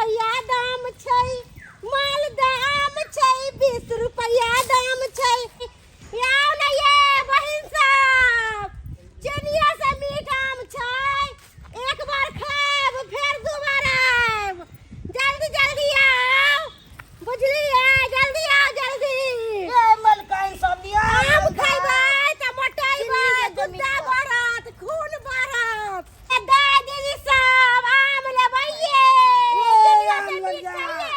रुपैआ दाम छै, मालदह आम छै, 20 रुपैआ दाम छै। आउ ने ये बहिन सब, चिनिया से मीठ आम छै, एक बार खायब फेर दोबारा आयब। जल्दी जल्दी आउ, बुझलियै? जल्दी आउ जल्दी। ए मलकाइन सब लिया। आम खैबै तऽ मोटेबै, चिन्नी के गुद्दा मीठ। बढ़त, खून बढ़त। ए दाइ दीदी सब आम लेबै ये, ए, चिनिया आम से मीठ लगिया। छै ये।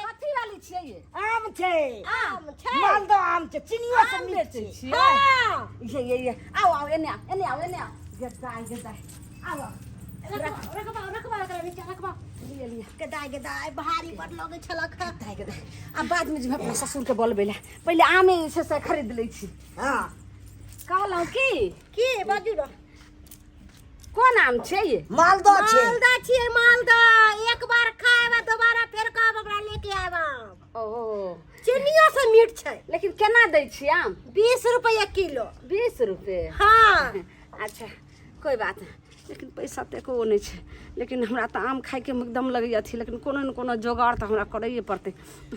कथी वाली छियै ये? आम छै। आम छै। मालदह आम छै, चिनियो से आम मीठ बेचै छै। छियै? हाँ। ये ये ये, आउ आउ, एने आउ, एने आउ, एने आउ। गेदाइ गेदाइ, आउ आउ। रखबा रखबा रखबा, एकरा नीचा रखबा। लिअ लिअ। गदाय गदाय, भारी बड़ लगै छलक हँ। गेदाइ गेदाइ, आब बादमे जेबै अपना ससुरके बोलबै लए, पहिले आमे जे छै से खरीद लै छी। हाँ। कहलहुँ की? की बाजू ने। कोन आम छै ये? मालदह छै। मालदह छियै मालदह, एक बार खायब आ दोबारा फेर कहब हमरा लेके आयब आम। ओ चिनियो से मीठ छै। लेकिन केना दै छियै आम? 20 रुपया किलो। 20 रुपये? हाँ। अच्छा कोई बात नहीं, लेकिन पैसा तऽ एको नहि छै, लेकिन हमरा तऽ आम खायके एकदम लगैए अथी, लेकिन कोनो ने कोनो जोगाड़ तऽ हमरा करैए पड़तै।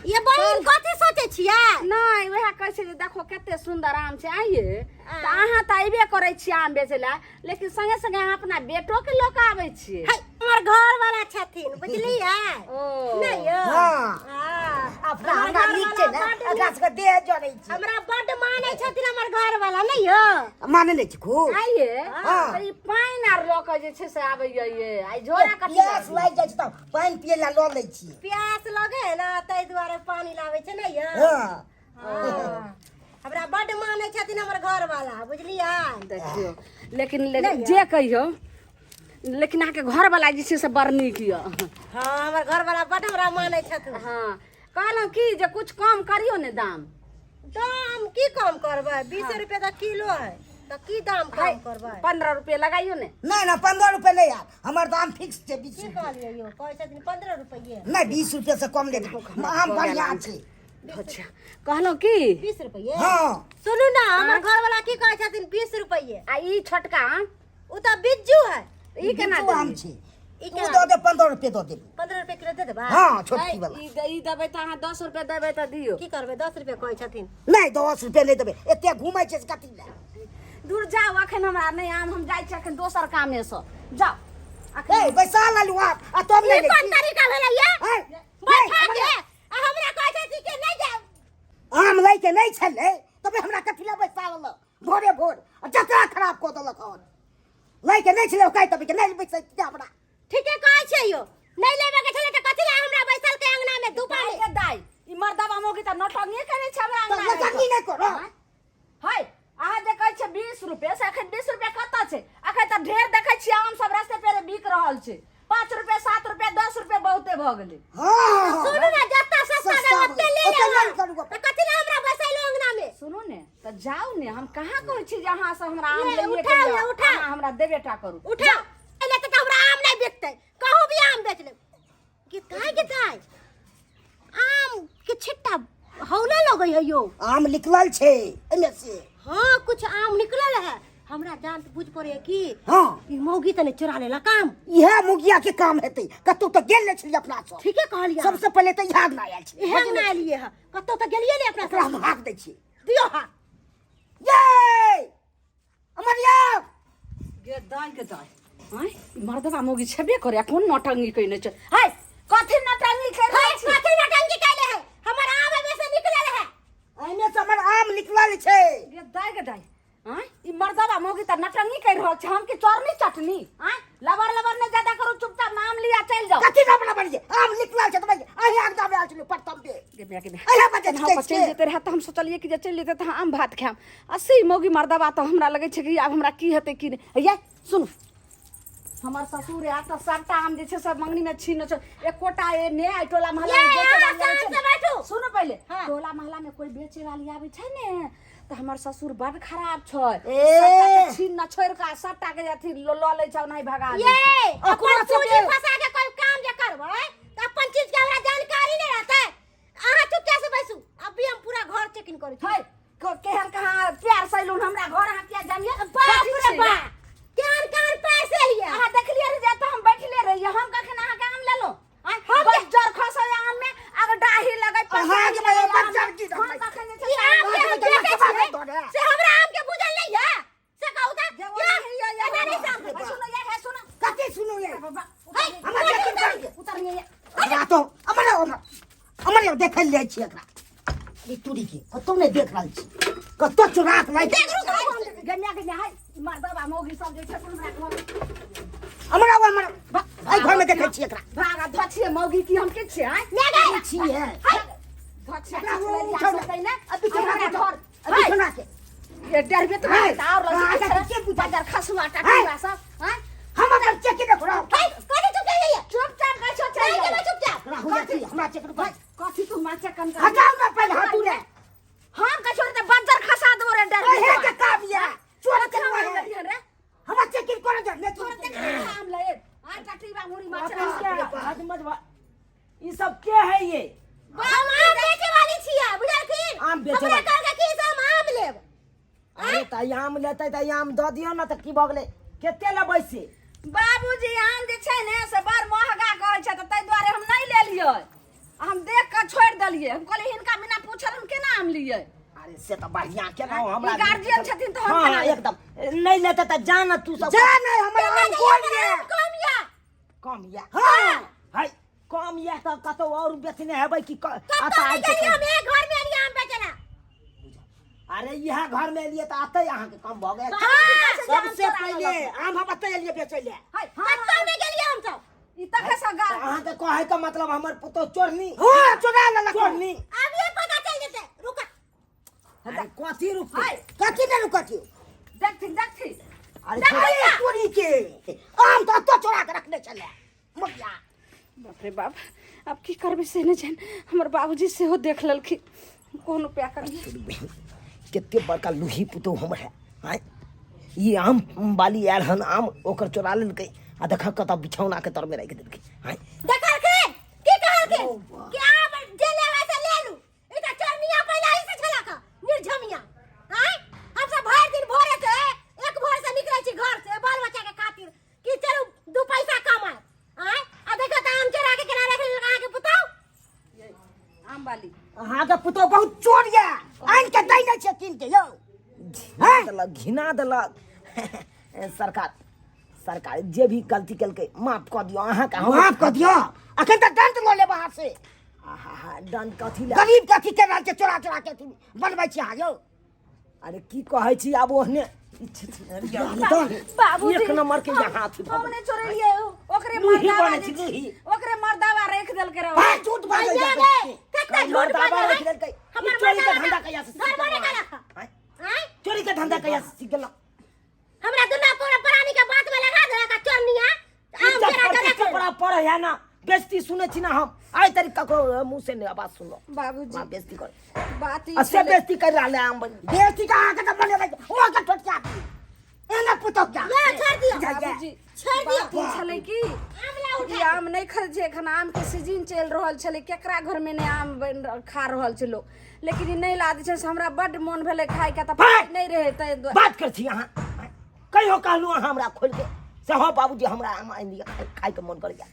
ये बहिन कथी सोचै छियै? नहि, वएह कहै छै जे देखो कते सुन्दर आम छै। आइये तऽ अहाँ तऽ अयबे करै छियै आम बेचै लए, लेकिन संगे संगे अहाँ अपना बेटोके लऽ कऽ आबै छियै। है, हमर घर वाला छथिन, बुझलियै? ओ नहि यौ? हाँ। हाँ। अपना हमर हमरा घर नीक छै वाला ने, बड्ड एकरा नीक। सबके देह जरै छै। हमरा बड्ड मानै छथिन हमर घर वाला, नहि यौ? मानै नहि छै खूब। आइये हाँ। तऽ ई पानि आर लऽ कऽ जे छै से आबैया ये, आ ई झोरा कथी प्यास लागि जाइ छै तऽ पानि पियै लए लऽ लै छियै। प्यास लगे है ना, ताहि दुआरे पानी लाबै छै, नहि यौ? हाँ। हाँ। हमरा बड्ड मानै छथिन हमर घर वाला, बुझलियै? देखियौ, लेकिन लेकिन जे कहियौ, लेकिन अहाँके घरवाला जे छै से बड़ नीक यऽ। हाँ, हमर घर वाला बड्ड हमरा मानै छथिन। हाँ, कहलहुँ की जे कुछ कम करियौ ने दाम। दाम की कम करबै? 20 रुपए तऽ किलो है, तऽ की दाम कम करबै? 15 रुपए लगाइयो ने। नहि नहि, 15 रुपए नहि यार, हमर दाम फिक्स छै 20 की रुपए। कहलियै यौ? कहै छथिन 15 रुपए। नहि, 20 रुपए से कम नहि देबै, आम बढ़िया छै। अच्छा, कहलहुँ की 20 रुपए? हाँ। सुनू ना, हमर घर वाला की कहै छथिन, 20 रुपए। आ ई छोटका आम? ओ तऽ बिज्जू है। ई केना बिज्जू आम देलियै? छै। ई ओ केना? दऽ दे, 15 रुपए दऽ देबै। 15 रुपए किलो दे देबै? हाँ, छोटकी वाला। ई देबै तऽ अहाँ 10 रुपए देबै तऽ दियौ। की करबै, 10 रुपए कहै छथिन। नहि, 10 रुपए नहि देबै, एते घूमै छै से कथी लए? दूर जाउ, अखन हमरा नहि आम, हम जाइ छी अखन दोसर कामेसँ, जाउ अखन। ए बैसा लेलहुँ आब आ तब नहि ई लै कोन छी। तरीका भेलै ये? हैं? बैठा नहि, के आ हमरा कहै छथिन कि नहि जाउ। आम लै के नहि छलै तबे हमरा कथी लए बैसा लेलक भोरे भोर आ जतरा खराब कऽ देलक हन। लै के नहि छलै ओकाय तबे के नहि बैसै छै हमरा। ठीके कहै छियै यौ, नहि लेबे के छलै तऽ कथी लए हमरा बैसल के अंगना में धूपा में? दाइ दाइ, ई मर्दबा मौगी तऽ नौटंगी करै छै हमरा तऽ अंगना में। नौटंकी नहि करऽ। है, अहाँ जे कहै छियै 20 रुपए से अखन 20 रुपए कतऽ छै? अखन तऽ ढेर देखै छियै आम सब रस्ते पेरे बिक रहल छै, 5 रुपए, 7 रुपए, 10 रुपए बहुते भऽ गेलै। हाँ। सुनू ने, जत्ता सस्ता सस्ता दे ओते ले ओते लेब। नहि करू गप। तऽ कथी लए हमरा बैसैलो अंगना में? सुनू ने, तऽ जाउ ने, हम कहाँ कहै छी जे अहाँ से हमरा आम ये, लइए के उठाउ, यऽ, ये, उठाउ। अहाँ हमरा देबे टा करू। उठाउ, एने तऽ हमरा आम नहि बिकतै, कहूँ भी आम बेच लेब। गीताय गीताय, आम के छिट्टा हौला लगै है यौ। आम निकलल छै एने से। हाँ, कुछ आम निकलल है, हमरा जान बुझ पड़े कि हाँ। ई मौगी तने चोरा लेलक आम। इएह मौगिया के काम हेतै, कतौ तऽ गेल नहि छलियै अपना सब। ठीके कहलियै। सबसे पहिले तऽ इएह अंगना आयल छलियै। इएह अंगना एलियै हँ, कतौ तऽ गेलियै ने अपना ओकरा सब। हम हाक दै छियै। दियौ हाक। ये अमरिया गे दाइ गे दाइ, आँय, ई मर्दबा मौगी छेबे करे आ कोन नौटंकी कयने छै? हाय, कथी नौटंकी कयने हाय, छी? कथी नौटंकी कयले है? हमर आम एमे से निकलल है। एहिमे से हमर आम निकलल छै। गे दाइ गे दाइ, आँय, ई मर्दबा मौगी तऽ नौटंकी करि रहल छै, हम की चोरनी चटनी? आँय, लबर लबर नहि ज्यादा करू, चुपचाप नाम लिया चलि जाउ। कथी नाम लबर ये? आम निकलल छै तऽ भाइ अहीं आग दामे आयल छलियै प्रथम बेर। गे माय गे माय। अहिया बजे केनाहु कऽ चलि जेतै रहए तऽ हम सोचलियै कि जे चलि जेतै तऽ आम भात खायब, आ से मौगी मर्दबा तऽ हमरा लगै छै कि आब हमरा की हेतै की नहि। ये सुनू, हमर ससुर आयत तऽ सबटा आम जे छै सब मंगनी मे छीन छै, एकोटा ए ने आइ टोला मोहल्ला में ये, बेचे अहाँ वाली आबै शांत छै से बैठू। सुनू पहिले, हाँ। टोला मोहल्ला में कोई बेचे वाली आबै छै ने तऽ हमर ससुर बड खराब छै, ए। सबटा के छीन न छोड़ि कऽ सबटा के अथी लऽ लै छै, ओनाही भगा दै ये छै। अपन ओकरो पूंजी सबके- फंसा के कोई काम जे करबै तऽ अपन चीज के हमरा जानकारी नहि रहतै? अहाँ चुपचाप से बैसू, अभी हम पूरा घर चेकिंग करै छी। है, केहन कहाँ प्यार सैलून हमरा घर अहाँ किया जानिए? बाप कथी रे छै? बा, केहन केहन पैर से लिए अहाँ देखलियै रे जे तऽ हम बैठले रहियै, हम कखन अहाँके आम लेलहुँ? आँय, हम कतऽ देखै लए जाइ छी एकरा। ई तुरी के कतौ नहि देख रहल छी, कतऽ चोरा के लाइक। गन्या के हाय मर्दबा मौगी सब जे छै से हमरा घर हमरा ओ हमरा एहि घर में देखै छी एकरा। भाग धछिए मौगी की हम के छियै आँय? की छियै? धछिए एकरा ओ किछु उठौ लए ने। ने आ बिछौना हमरा के घर आ बिछौना के ये डरबे तो हाय, और अहाँ के के पूछै? बाजार खसुआ हाय। टाटुआ सब आँय? हम अपन चेक के देखो। हाय, कथी चुप जाइए? चुपचाप कहै छौ चलि नहीं जाउ। जेबै चुपचाप। राहुल जाती हमरा चेक कर। कथी तू माचा कम कर हटाओ ना पहले हटू रे। हम कहै छौ रे तऽ बज्जर खसा देबो रे डरबे अहे के काम ये चोर के है रे हमरा चेक कर दे ने। तोरा देख आम ले आ टटीबा मुरी माछ ई सब के है ये? हम आम बेचे वाली छियै, बुझलखिन? आम बेचे हमरा वाली। कहलकै कि से हम आम लेब। अरे तऽ ई आम लेतै तऽ ई आम दऽ दियौ ने, तऽ की भऽ गेलै? कते लेबै से? बाबूजी, आम जे छै ने से बड़ महगा कहै छै, तऽ ताहि दुआरे हम नहि लेलियै। हम देख कऽ छोड़ि देलियै। हम कहलियै हिनका बिना पूछल हम केना आम लियै? अरे से तऽ बढ़िआँ केलहुँ हमरा। ई गार्जियन छथिन तऽ हम हँ केना लेबै? एकदम नहि लेतै तऽ जा ने तू सब। जा नहि हमर केना आम जाइए? कोन हमर ये आम कम यऽ। कम यऽ? हाँ। है कम यऽ तऽ कतौ और बेचने हेबै कि कतौ एतऽ नहि आबि कऽ गेलियै हम, एक घर में एलियै आम बेचै लए। अरे इएह घर में एलियै तऽ एतै अहाँके कम भऽ गेल। हाँ, सबसे पहिले आम हम एतै एलियै बेचै लए। हाय, हाँ, कतौ नहि गेलियै हमसब। ई तखे से तऽ अहाँके कहै के मतलब हमर पुतोह चोरनी? हाँ, चोरा लेलक। चोरनी। अभिये पता चलि जेतै, रुक। अरे कथी रुकतै? हाय, कथी नहि रुकत यौ? देखथिन देखथिन। अरे अरे चोरी के आम तऽ एतऽ चोरा के रखने छलै मुखिया। बाप रे बाप, आब की करबै से नहि जानि। हमर बाबूजी सेहो देख लेलखिन। कोन उपाय करियै? कते बड़का लूही पुतोह हमर है। आँय, ई आम बाली आयल हन, आम ओकर चोरा लेलकै आ देख कतऽ बिछौना के तरमे राखि देलकै। आँय, देखलखिन की कहलखिन कि आम जे लेबै से ले लू। ई तऽ चोरनिया पहिले ही से छलक निर्झमिया। आँय, हम सब भरि दिन भोरे से एक भोर से निकलै छी घर से बाल बच्चा के खातिर कि चलू दू पैसा कमाए। आँय, आ देखो तऽ आम चोरा के केना राखि लेलक अहाँके पुतहु। आम वाली अहाँके पुतोह बहुत चोर ये, आनि के दै नहि छै कीन के यौ। घिना देलक, घिना देलक। सरकार, सरकार जे भी गलती केलकै माफ कऽ दियौ अहाँके हम। माफ कऽ दियौ? अखन तऽ दंड लऽ लेब अहाँ से। आहा, दंड कथी लए? गरीब के अथी कर रहल छै, चोरा चोरा के अथी बनबै छी अहाँ यौ। अरे की कहै छी आब ओहने बाबूजी एक नंबर के यहाँ अथी भऽ हम गेल। नहि चोरेलियै, ओकरे लूही मर्दावा बनै जे छै, लूही। ओकरे मर्दावा राखि देलकै रह। भाई झूठ बाजै भैया छै। गे, कते झूठ मर्दावा बाजै राखि देलकै। हमर ई चोरी के मर्दावा धंधा कहिया से सीख घर बने गेलहुँ का रखा? आँय? आँय? चोरी के धंधा कहिया से सीख गेलहुँ? हमरा दुना पूरा प्राणी के बात में लगा देलक आ चोरनिया आम इज्जत चोरा के प्रतिष्ठा रख बड़ा पर है ना। बेइज्जती सुनै छी ना हम, आइ तक ककरो मुंह से नहीं आवाज सुनलो। बाबूजी माँ बेइज्जती कर बात ई आ से छलै। बेइज्जती कर रहल है आम बनी। बेइज्जती के अहाँके तऽ बनेबै ओ के ठोटिया एना पुतोह क्या। ना, छोड़ दियौ। जा, जा। बाबूजी छोड़ दियौ। बात ई छलै कि आम ला ई उठा। आम नहि खरीद छै, एखन आम के सीजन चलि रहल छलै, केकरा घर में नहि आम बनि खा रहल छै लोक, लेकिन ई नहि ला दै छै से हमरा बड्ड मोन भेलै खायके, तऽ पाइ नहि रहै ताहि दुआरे। बात कर छी अहाँ, कहियो कहलहुँ अहाँ हमरा खोलि के से हँ बाबूजी हमरा आम आनि दिअ, खायके मोन करैया?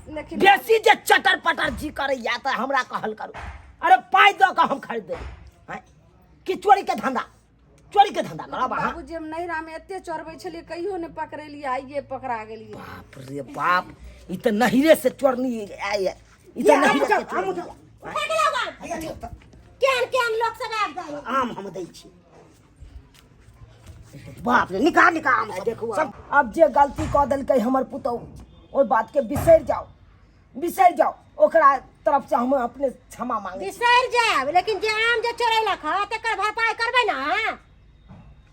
लेकिन बेसी जे चटर पटर जी करैया तऽ हमरा कहल करू। अरे पाइ दऽ कऽ हम खरीद देबै। आँय, कि चोरी के धंधा, चोरी के धंधा करब अहाँ? बाबूजी, हम नैहरा में एते चोरबै छलियै, कहियो नहि पकड़ेलियै, आइये पकड़ा गेलियै। बाप रे बाप, ई तऽ नहिरे से चोरनी आय, ई तऽ ये, आम नहिरे से उठाउ, आम चोरनी। उठाउ। उठा के लाउ आम। हैया लिअ तऽ। केहन केहन लोक सब आबि जाइए। आम हम दै छी। बाप रे, निकाल निकाल आम सब। देखू सब आब जे गलती कऽ देलकै हमर पुतहु, ओहि बात के बिसरि जाउ, बिसरि जाउ। ओकरा तरफ से हम अपने क्षमा मांगे छी। बिसरि जायब, लेकिन जे आम जे चोरेलक हँ तकर भरपाई करबै ने अहाँ?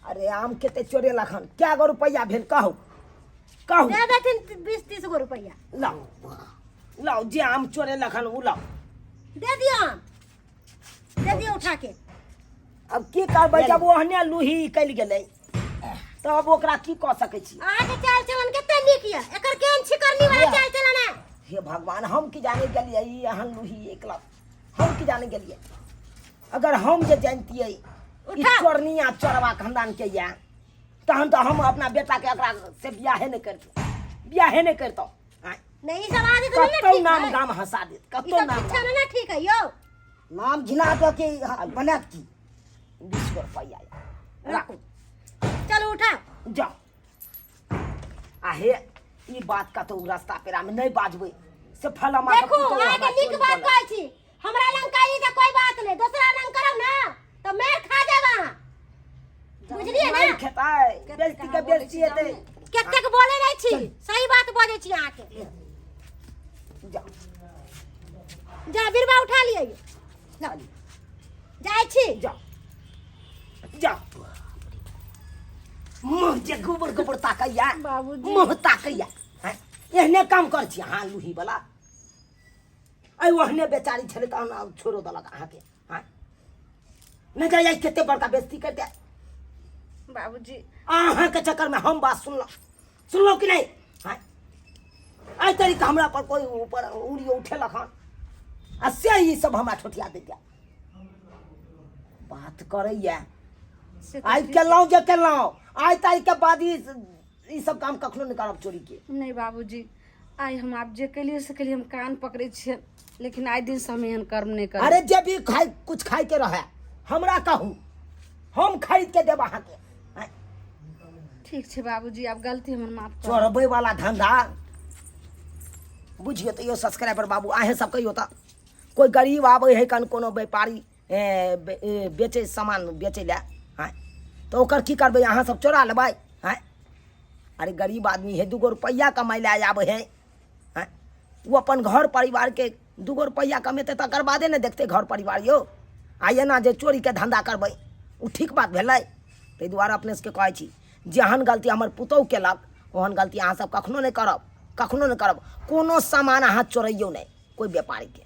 अरे आम कते चोरेलक हन? कए गो रुपैआ भेल कहू, कहू। दे देथिन 20-30 गो रुपैआ। लाउ लाउ, जे आम चोरेलक हन ओ लाउ। दे दियौ आम, दे दियौ उठा के। अब की करबै जब ओहने लूही निकलि गेलै तब ओकरा की कऽ सकै छी? अहाँके चाल चलन कते नीक यऽ, एकर केहन छिकरनी वाला चाल चलन है। हे भगवान, हम की जाने गेलियै ई एहन लूही एकला, हम की जाने गेलियै। अगर हम जे जानतियै ई उठा। चोरनिया चोरवा खानदान के यऽ, तहन तऽ हम अपना बेटा के एकरा से बियाहे नहि करितहुँ, बियाहे नहि करितहुँ। आँय, नहीं, ई सब आदत नहीं ना कतौ ठीक नाम है। गाम हंसा देत, ई कतौ सब नाम शिक्षा गाम। नहीं ना ठीक है यौ। नाम घिना दऽ के बनायत की? 20 गो रुपैआ राखू। चलू उठा जाओ। आ हे, ई बात कतौ रास्ता पेरा में नहीं बाजबै से फलामा के देखू पुतोहु अहाँके हमरा नीक चोरी बात कऽ कहै छी। हमरा लंग कही तऽ कोई बात नहीं, दोसरा लंग करब ना तऽ मार खा जाब अहाँ, बुझलियै ना? मारि खेतै, बेइज्जती के बेइज्जती हेतै। कतेक बोले नहीं छी, सही बात बजै छी अहाँके। जाउ। जा, बिरबा उठा लियै, जाइ छी। जाओ जाओ। मुँह जे गोबर गोबर ताकैया। बाबूजी। मुँह ताकैया हैं? एहने काम कर छी अहाँ लूही वाला। अइ ओहने बेचारी छलै तहन आब छोड़ो देलक अहाँके। हैं? नहि जाइए, कते बड़का बेइज्जती कर दे। बाबूजी। अहाँके चक्करमे हम बात सुनलहुँ, सुनलहुँ कि नहि? हैं? एहि तरीका हमरा पर कोई ऊपर उड़ियो उठेलक हन आ से ई सब हमरा ठोठिया दैया, बात करैया। से तऽ आइ केलहुँ जे केलहुँ, आइ तारीख के बाद ई सब काम कखनो नहि करब चोरी के। नहि बाबूजी, आइ हम आब जे केलियै से केलियै, हम कान पकड़ै छियै, लेकिन आइ दिनसँ हम एहन कर्म नहि करब। अरे जे भी खाइ कुछ खाइ के रहे हमरा कहू, हम खरीद के देब अहाँके। आँय? ठीक छै बाबूजी, आब गलती हमर माफ कर। चोरबै वाला धंधा बुझियौ तऽ यौ सब्सक्राइबर बाबू, अहें सब कहियौ तऽ कोइ गरीब आबै है कन कोनो व्यापारी बेचै सामान बेचै लए, आँय, तऽ ओकर की करबै? अहाँ सब चोरा लेबै? आँय, अरे गरीब आदमी है, दूगो रुपैआ कमाइ लए आबै है। आँय, ओ अपन घर परिवारके दूगो रुपैआ कमेतै तकर बादे ने देखतै घर परिवार यौ। आ एना जे चोरीके धन्धा करबै ओ ठीक बात भेलै? ताहि दुआरे अपने सबके कहै छी, जेहन गलती हमर पुतहु केलक ओहन गलती अहाँ सब कखनो नहि करब, कखनो नहि करब। कोनो सामान अहाँ चोरैयौ नहि कोइ व्यापारीके।